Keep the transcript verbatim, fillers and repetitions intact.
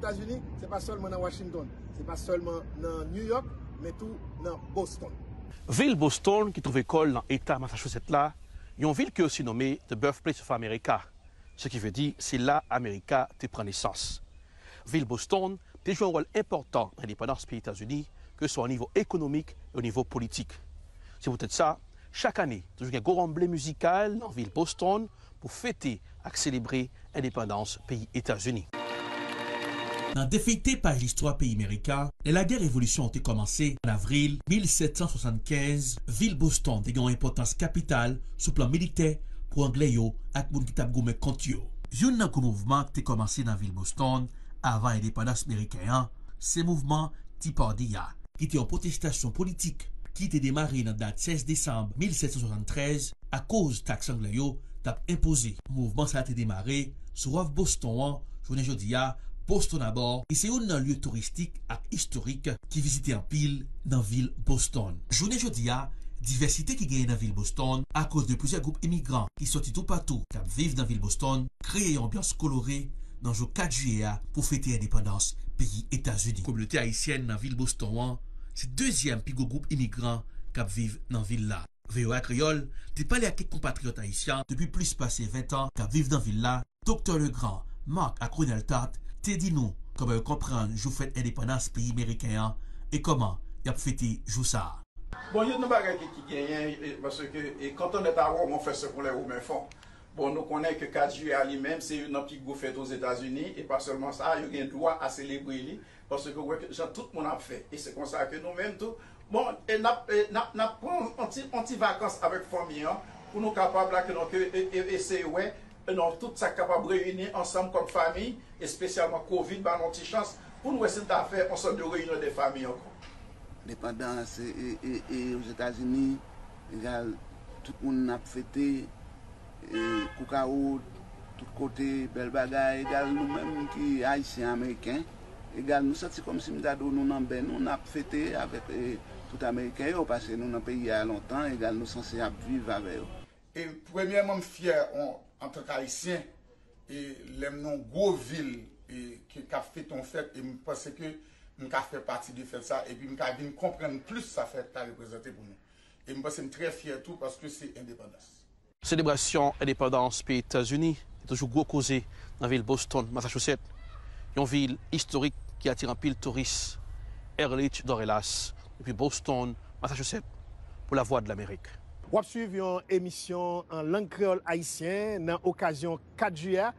Etazini, se pa sèlman nan Washington, se pa sèlman nan New York, men tou nan Boston. Vil Boston, ki twouve kò l nan eta Massachusetts la, yon vil ki osi nonmen The Birthplace of America, se ki vle di se la Amerika te pran nesans. Vil Boston te jwe yon wòl enpòtan nan endepandans peyi Etazini, ke swa o nivo ekonomik e o nivo politik. Se poutèt sa, chak ane, toujou gen gwo ranble mizikal nan vil Boston pou fete ak selebre endepandans peyi Etazini. Nan defeyte paj listwa peyi Merika, lè lagè revolisyon an te kòmanse, an avril mil sèt san swasannkenz, vil Boston te gen yon enpòtans kapital sou plan militè pou Anglè yo ak moun ki t ap goumen kont yo. Youn nan gwo mouvman ki te kòmanse nan vil Boston avan endepandans meriken an, se mouvman Tea Party a, ki te yon pwotestasyon politik ki te demare nan dat sèz desanm mil sèt san swasanntrèz akoz taks Anglè yo t ap enpoze. Mouvman sa a te demare sou waf Boston an, jounen jodi a, Boston Harbor, ki se youn nan lye touristik ak istorik ki vizite anpil nan vil Boston. Jounen jodi a, divèsite ki genyen nan vil Boston akoz de plizyè gwoup imigran ki sòti toupatou k ap viv nan vil Boston kreye yon anbyans kolore nan jou kat jiyè a pou fete endepandans peyi Etazini. Kominote ayisyèn nan vil Boston an se dezyèm pi gwo gwoup imigran k ap viv nan vil la. V O A Kreyòl te pale ak kèk konpatriyòt ayisyen depi plis pase ven tan k ap viv nan vil la. Doktè Legrand, Marc ak Ronel Tart te di nou kòman yo konprann jou fèt endepandans peyi meriken an e kòman y ap fete jou sa a. Bon, youn nan bagay ki, ki genyen, e, paske e, quand on est à Rome, on fait ce que les Romains font. Bon, nou konnen ke kat jiyè a li menm, se youn nan pi gwo fèt Ozetazini, e pa sèlman sa, yo gen dwa a selebre li, paske w wè ke jan tout moun ap fè. E se konsa ke nou menm tou, bon, e n ap, e, n ap, n ap pran yon ti, yon ti vakans avèk fanmi an, pou nou kapab la, ke, non, ke, e, e, eseye wè, e, non, tout sa k kapab reyini ansanm kòm fanmi, espesyalman kovid ba nou yon ti chans, pou n wè si n ta fè yon sòt de reyinyon de fanmi ankò. Endepandans e, e, e, e Ozetazini, egal, tout moun ap fete, e, koukawou, tout kote, bèl bagay, egal, nou menm ki Ayisyen Ameriken, egal, nou santi kòmsi m ta di w nou nan ben nou, n ap fete avèk, e, tout Ameriken yo, paske nou nan peyi a lontan, egal, nou sanse ap viv avè yo. E premyèman, m fyè an, antank Ayisyen, e lè m nan yon gwo vil, e ke, k ap fete yon fèt, e m panse ke m ka fè pati de fèt sa, epi m ka vin konprann plis sa fèt la reprezante pou nou. E m panse m trè fyè tou paske se endepandans. Selebrasyon endepandans peyi Etazini te toujou gwo koze nan vil Boston, Massachusetts, yon vil istorik ki atire anpil touris. Erlich Dorellas, depi Boston, Massachusetts, pou Lavwadlamerik. W ap swiv yon emisyon an lang kreyòl ayisyen nan okazyon kat jiyè a.